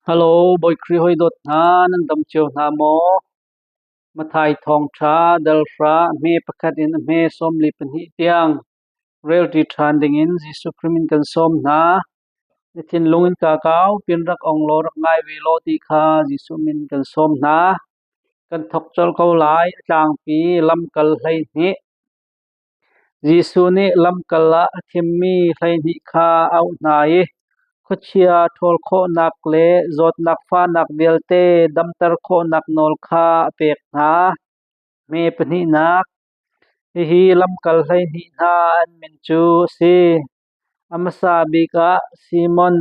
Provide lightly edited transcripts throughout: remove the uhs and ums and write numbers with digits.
Hello, Bawi Khrih hawidawt hna, nan dam cio hna maw? Matthai thawngṭha dal hra a hme pakhat in a hme 42 tiang relṭi ṭhan dingin Jesuh Khrih min kan sawm hna. Na thinlung in ka kau pin rak ong law rak ngai ve law ti kha Jesuh min kan sawm hna. Kan thawk colh ko lai. A tlangpi lamkal 12. Jesuh nih lamkal ah a thimmi 12 kha a auh hna i khuachia ṭhawl khawhnak le zawtnak fahnak vialte damter khawhnak nawl kha a pek hna. Hme pahnihnak, hihi lamkal 12 hna an min cu a si. A hmasa bik ah Simon,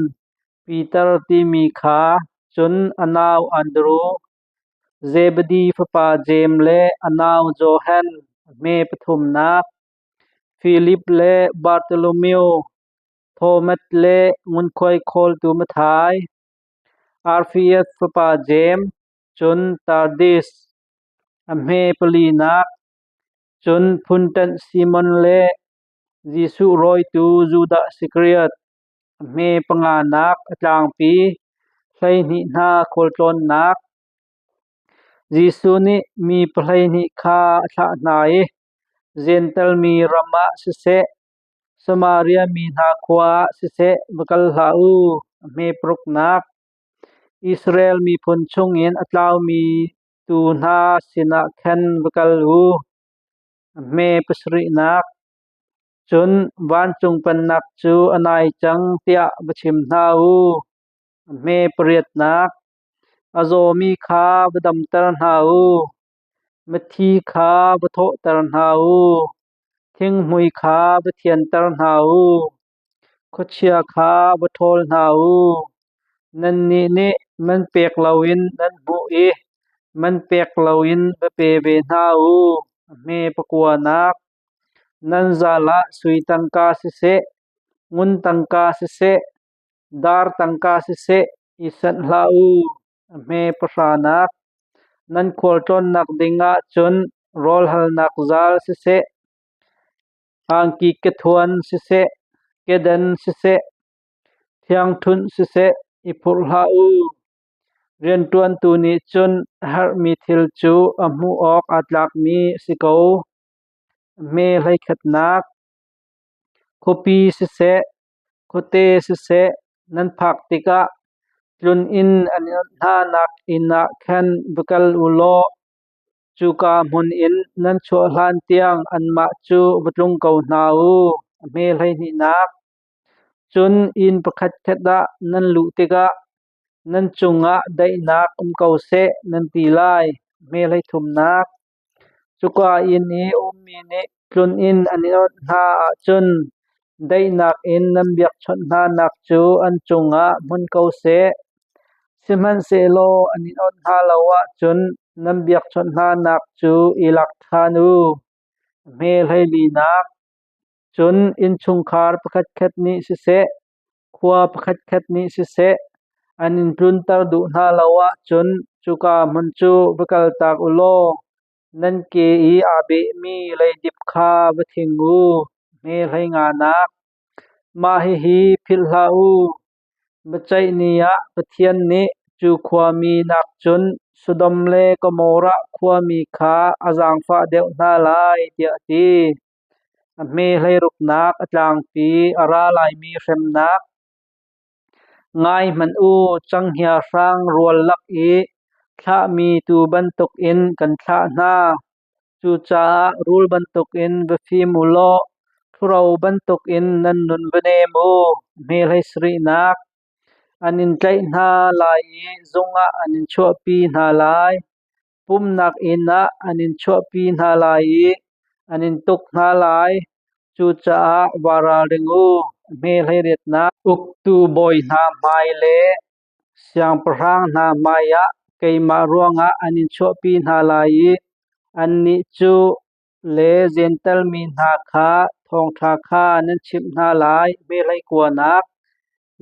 Piter timi kha, cun a nau Andru, Zebedi fapa Jeim le a nau Johan, a hme pathumnak, Filip le Bartholomew, Thomas le ngunkhuai khawltu Matthai, Alfeus fapa Jeim, cun Tardis, a hme palinak, cun phunṭanh Simon le Jesuh rawitu Judas Iskariot, a hme panganak a tlangpi, 12 hna khualtlawnnak. Jesuh nih mi pahleihnih kha a thlah hna i Jentail mi ram ah siseh, Samaria mi hna khua ah siseh va kal hlah u. A hme paruknak, Israel miphun chungin a tlaumi tuu hna sinah khan va kal u. A hme pasarihnak, cun vancung pennak cu a nai cang tiah va chim hna u. A hme pariatnak, a zawmi kha va damter hna u. Mithi kha va thawhter hna u. Thinghmui kha va thianter hna u. Khuachia kha va ṭhawl hna u. Nannih nih man pek loin nan hmuh i man pek loin va pe ve hna u. A hme pakuanak, nan zal ah sui tangka siseh, ngun tangka siseh, dar tangka siseh i sanh hlah u. A hme pahranak, nan khualtlawnnak dingah cun rawl halnak zal siseh, angki kethuan siseh, kedan siseh, thiangṭhunh siseh i phurh hlah u. Rianṭuantu nih cun a herhmi thil cu a hmuh awk aa tlakmi a si ko. A hme hleikhatnak, khuapi siseh, khuate siseh nan phak tikah tluninn an i onh hnanak inn ah khan va kal u law cuka hmun in nan chuah hlan tiang anmah cu va tlung ko hna u. A hme hleihnihnak, cun inn pakhatkhat ah nan luh tikah nan cungah daihnak um ko seh nan ti lai. A hme hleithumnak, cuka inn i a ummi nih tluninn an i onh hna ahcun daihnak in nan biakchawnh hnanak cu an cungah hmun ko seh. Sihmanhsehlaw an in onh hna lo ahcun nan biakchawnh hnanak cu i lak ṭhan u. Hme hleilinak, cun innchungkhar pakhatkhat nih siseh, khua pakhatkhat nih siseh, an in tlunter duh hna lo ahcun cuka hmun cu va kaltak u law nan ke i aa behmi leidip kha va thing u. Hme hleinganak, mah hihi philh hlah u. Biaceih ni ah Pathian nih cu khuami nakcun Sodom le Gomorrah khuami kha a zaangfah deuh hna lai, tiah a ti. A hme hleiruknak a tlangpi a ra laimi hremnak. Ngai hmanh u, canghngia hrang rual lak i thlahmi tuu bantukin kan thlah hna. Cucaah rul bantukin va fim u law ṭhuro bantukin nan nun va nem u. Hme hleisarihnak an in tlaih hna lai i zung ah an in chuahpi hna lai. Pumhnak inn ah an in chuahpi hna lai i an in tuk hna lai. Cucaah vaa ralring u. Hme hleiriatnak uktu bawi hna hmai le siangpahrang hna hmaiah keimah ruangah an in chuahpi hna lai i annih cu le Jentail mi hna kha thawngṭha kha nan chimh hna lai. Hme hleikuanak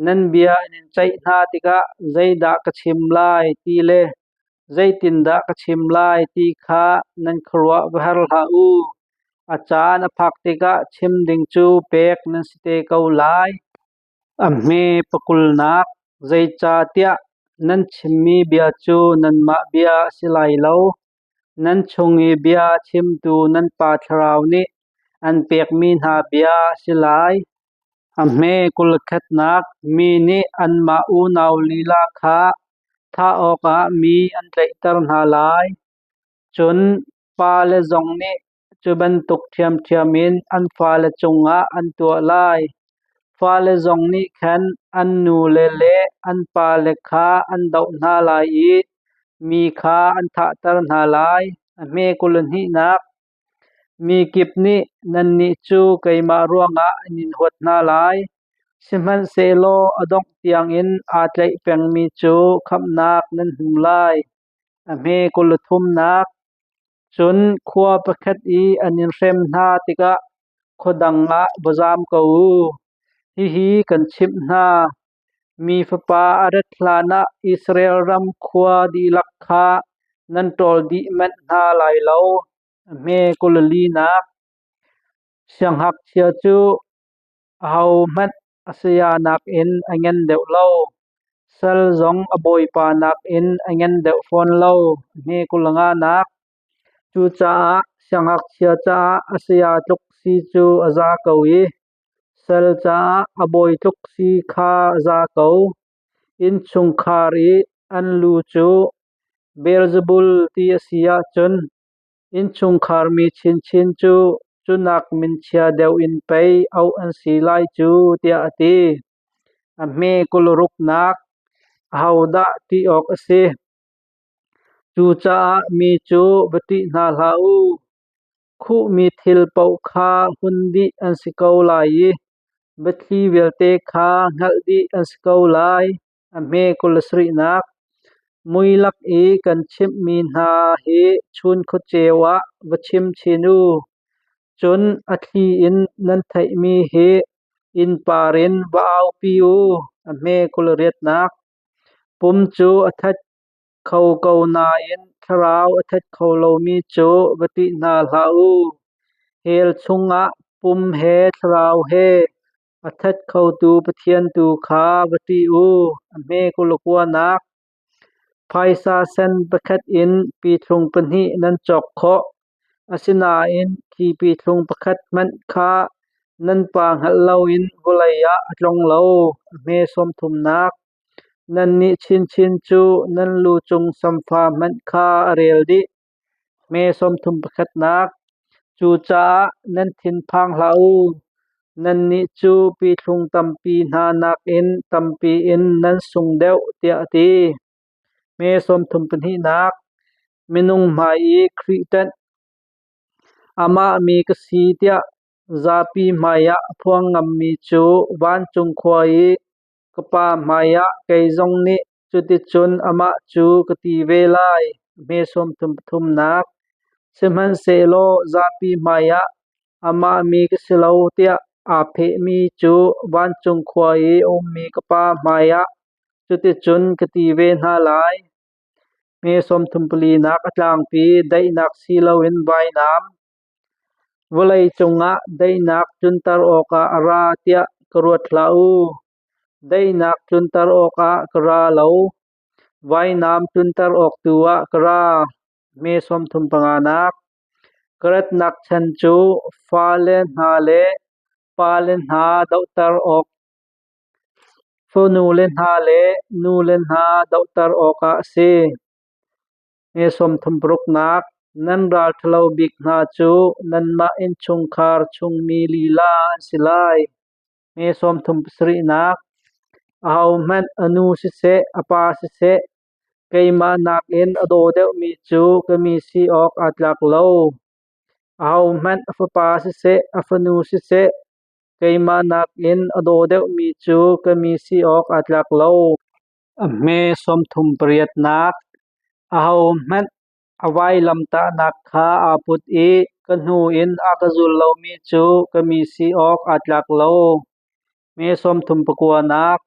nan bia an in ceih hna tikah zeidah ka chim lai ti le zeitindah ka chim lai ti kha nan khuaruah va har hlah u. A caan a phak tikah chim ding cu pek nan si te ko lai. A hme pakulnak, zeicahtiah Nan chimmi bia cu nanmah bia a si lai lo. Nan chung i bia a chimtu nan Pa Thlarau nih an pekmi hna bia a si lai. A hme 21nak mi nih anmah unau lila kha thah awkah mi an tlaihter hna lai. Cun pale zong nih cu bantuk ṭhiamṭhiam in an fale cungah an tuah lai. Fale zong nih khan an nule le an pale kha an doh hna lai i mi kha an thahter hna lai. A hme 22nak Mi kip nih nannih cu keimah ruangah an in huat hna lai, sihmanhsehlaw a dongh tiangin aa tlaih pengmi cu khamhnak nan hmu lai. A hme 23nak Cun khua pakhat i an in hrem hna tikah khua dang ah va zam ko u. Hihi kan chimh hna, Mi Fapa a rat hlanah Israel ram khua dihlak kha nan ṭawl dih manh hna lai lo. A hme 24nak Siangngakchia cu ahohmanh a saya nakin a ngan deuh lo, sal zong a bawipa nakin a ngan deuh fawn lo. A hme 25nak Cucaah siangngakchia caah a saya tluk si cu a za ko i sal caah a bawi tluk si kha a za ko. Innchungkhar i an lu cu Beelzebul ti a si ahcun innchungkhar mi chinchin cu cu nak minchia deuh in pei auh an si lai cu, tiah a ti. A hme 26nak ahodah ṭih awk a si? Cucaah mi cu va ṭih hna hlah u. Khuhmi thil paoh kha hun dih an si ko lai i biathli vialte kha hngalh dih an si ko lai. A hme 27nak Mui lak i kan chimhmi hna hi chun khuaceu ah va chim chin u. Cun a thli in nan theihmi hi innpar in va aupi u. A hme 28nak Pum cu a that kho ko nain thlarau a that kho lomi cu va ṭih hna hlah u. Hell chungah pum he thlarau he a that khotu Pathian tu kha va ṭih u. A hme 29nak Phaisa sen pakhat in pithlung pahnih nan cawk khawh. Asinain khi pithlung pakhat hmanh kha nan pa hngalh loin vawlei ah a tlong lo. A hme 30nak Nannih chinchin cu nan lu cung samfa hmanh kha a rel dih. Hme 31nak Cucaah nan thinphang hlah u. Nannih cu pithlung tampi hna nakin tampi in nan sung deuh, tiah a ti. Hme 32nak Minung hmai i Khrih ṭanh. Amah mi ka si tiah zapi hmaiah a phuang ngammi cu vancung khua i ka Pa hmaiah kei zong nih cuticun amah cu ka ti ve lai. Hme 33nak Sihmanhsehlaw zapi hmaiah amah mi ka si lo tiah aa phehmi cu vancung khua i a ummi ka Pa hmaiah cuticun ka ti ve hna lai. Hme 34nak a tlangpi daihnak si loin vainam. Vawlei cungah daihnak tlunter awkah a ra tiah ka ruat hlah u. Daihnak tlunter awkah ka ra lo, vainam tlunter awk tu ah ka ra. Hme 35nak Ka ratnak chan cu fale hna le pale hna dohter awk, fanule hna le nule hna dohter awkah a si. Hme 36nak Nan ral ṭhalo bik hna cu nanmah innchungkhar chungmi lila an si lai. Hme 37nak Ahohmanh a nu siseh, a pa siseh, keimah nakin a daw deuhmi cu ka mi si awk aa tlak lo. Ahohmanh a fapa siseh, a fanu siseh, keimah nakin a daw deuhmi cu ka mi si awk aa tlak lo. A hme 38nak Ahohmanh a vailamtahnak kha aa put i ka hnu in a ka zul lomi cu ka mi si awk aa tlak lo. Hme 39nak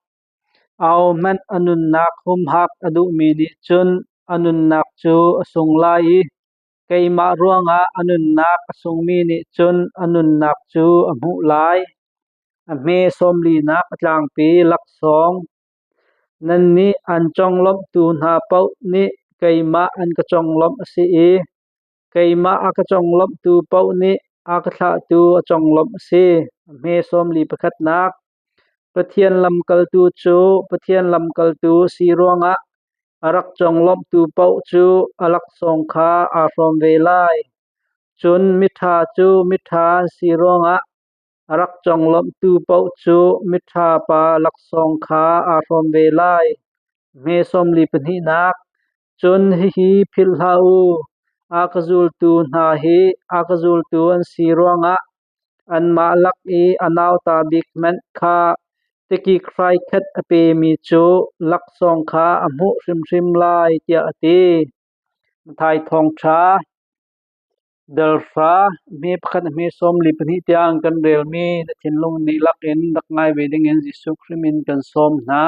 Ahohmanh a nunnak humhak a duhmi nih cun a nunnak cu a sung lai i keimah ruangah a nunnak a sungmi nih cun a nunnak cu a hmuh lai. A hme 40nak a tlangpi laksawng. Nannih an conglawmhtu hna paoh nih keimah an ka conglawmh a si i keimah a ka conglawmhtu paoh nih a ka thlahtu a conglawmh a si. A hme sawmli pakhatnak. Pathian lamkaltu cu Pathian lamkaltu a si ruangah a rak conglawmhtu paoh cu a laksawng kha aa hrawm ve lai. Cun miṭha cu miṭha an si ruangah a rak conglawmhtu paoh cu miṭha pa laksawng kha aa hrawm ve lai. Hme sawmli pahnihnak. Cun hihi philh hlah u, a ka zultu hna hi a ka zultu an si ruangah anmah lak i a nauta bik hmanh kha tikik hraikhat a pemi cu laksawng kha a hmuh hrimhrim lai, tiah a ti. Matthai Thawngṭha Dal hra, hme pakhat hme 42 tiang kan relmi na thinlung dihlak in rak ngai ve dingin Jesuh Khrih min kan sawm hna.